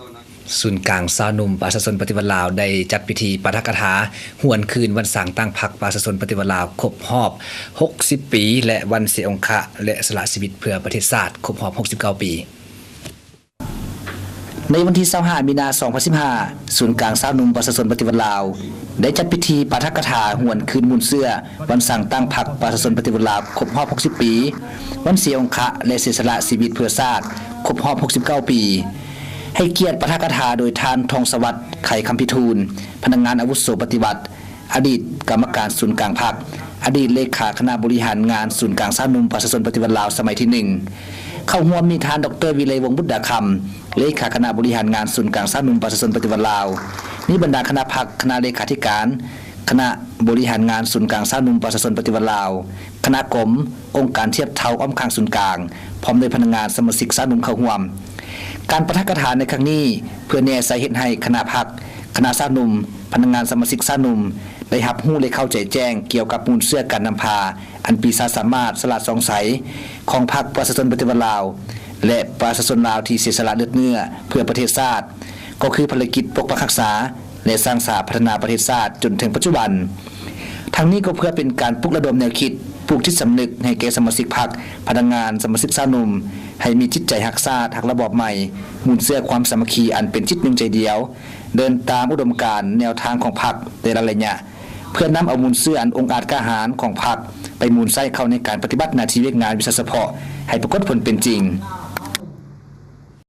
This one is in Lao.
ສູນກາງຊາວໜຸ່ມປະຊາຊົນປະຕິວັດລາວ ໄດ້ຈັດພິທີປາຖະກະຖາຫວນຄືນວັນສ້າງຕັ້ງພັກປະຊາຊົນປະຕິວັດລາວ ຄົບຮອບຫົກສິບປີ ແລະ ວັນເສຍອົງຄະ ແລະ ສະຫຼະຊີວິດເພື່ອປະເທດຊາດ ຄົບຮອບຫົກສິບເກົ້າປີ. ໃນວັນທີຊາວຫ້າ ມີນາ ສອງພັນສິບຫ້າ ສູນກາງຊາວໜຸ່ມປະຊາຊົນປະຕິວັດລາວ ໄດ້ຈັດພິທີປາຖະກະຖາຫວນຄືນມູນເຊື້ອວັນສ້າງຕັ້ງພັກປະຊາຊົນປະຕິວັດລາວ ຄົບຮອບຫົກສິບປີ, ວັນເສຍອົງຄະ ແລະ ເສຍສະຫຼະຊີວິດເພື່ອຊາດ ຄົບຮອບຫົກສິບເກົ້າປີ. ໃຫ້ກຽດປາຖະກະຖາໂດຍທ່ານ ທອງສະຫວັດ ໄຂຄຳພິທູນ, ພະນັກງານອາວຸໂສປະຕິວັດ, ອະດີດກຳມະການສູນກາງພັກ, ອະດີດເລຂາຄະນະບໍລິຫານງານສູນກາງຊາວໜຸ່ມປະຊາຊົນປະຕິວັດລາວສະໄໝທີໜຶ່ງ. ເຂົ້າຮ່ວມມີທ່ານ ດອກເຕີ ວິໄລວົງ ບຸດດາຄຳ, ເລຂາຄະນະບໍລິຫານງານສູນກາງຊາວໜຸ່ມປະຊາຊົນປະຕິວັດລາວ, ມີບັນດາຄະນະພັກ, ຄະນະເລຂາທິການ, ຄະນະບໍລິຫານງານສູນກາງຊາວໜຸ່ມປະຊາຊົນປະຕິວັດລາວ, ຄະນະກົມ, ອົງການທຽບເທົ່າອ້ອມຂ້າງສູນກາງ, ພ້ອມດ້ວຍພະນັກງານສະມາຊິກຊາວໜຸ່ມເຂົ້າຮ່ວມ. ການປາຖະກະຖາໃນຄັ້ງນີ້ ເພື່ອແນໃສ່ເຮັດໃຫ້ຄະນະພັກ, ຄະນະຊາວໜຸ່ມ, ພະນັກງານສະມາຊິກຊາວໜຸ່ມ ໄດ້ຮັບຮູ້ ແລະ ເຂົ້າໃຈແຈ້ງກ່ຽວກັບມູນເຊື້ອການນຳພາ ອັນປີຊາສາມາດ, ສະຫຼາດສ່ອງໃສ ຂອງພັກປະຊາຊົນປະຕິວັດລາວ ແລະ ປະຊາຊົນລາວທີ່ເສຍສະຫຼະເລືອດເນື້ອເພື່ອປະເທດຊາດ, ກໍຄືພາລະກິດປົກປັກຮັກສາ ແລະ ສ້າງສາພັດທະນາປະເທດຊາດຈົນເຖິງປັດຈຸບັນ. ທັງນີ້ກໍເພື່ອເປັນການປຸກລະດົມແນວຄິດ, ປູກຈິດສຳນຶກໃຫ້ແກ່ສະມາຊິກພັກ, ພະນັກງານ, ສະມາຊິກຊາວໜຸ່ມ ໃຫ້ມີຈິດໃຈຮັກຊາດ, ຮັກລະບອບໃໝ່, ມູນເຊື້ອຄວາມສາມັກຄີອັນເປັນຈິດໜຶ່ງໃຈດຽວ, ເດີນຕາມອຸດົມການ, ແນວທາງຂອງພັກແຕ່ລະໄລຍະ, ເພື່ອນຳເອົາມູນເຊື້ອອັນອົງອາດກ້າຫານຂອງພັກ ໄປໝູນໃຊ້ເຂົ້າໃນການປະຕິບັດໜ້າທີ່ວຽກງານວິຊາສະເພາະໃຫ້ປາກົດຜົນເປັນຈິງ.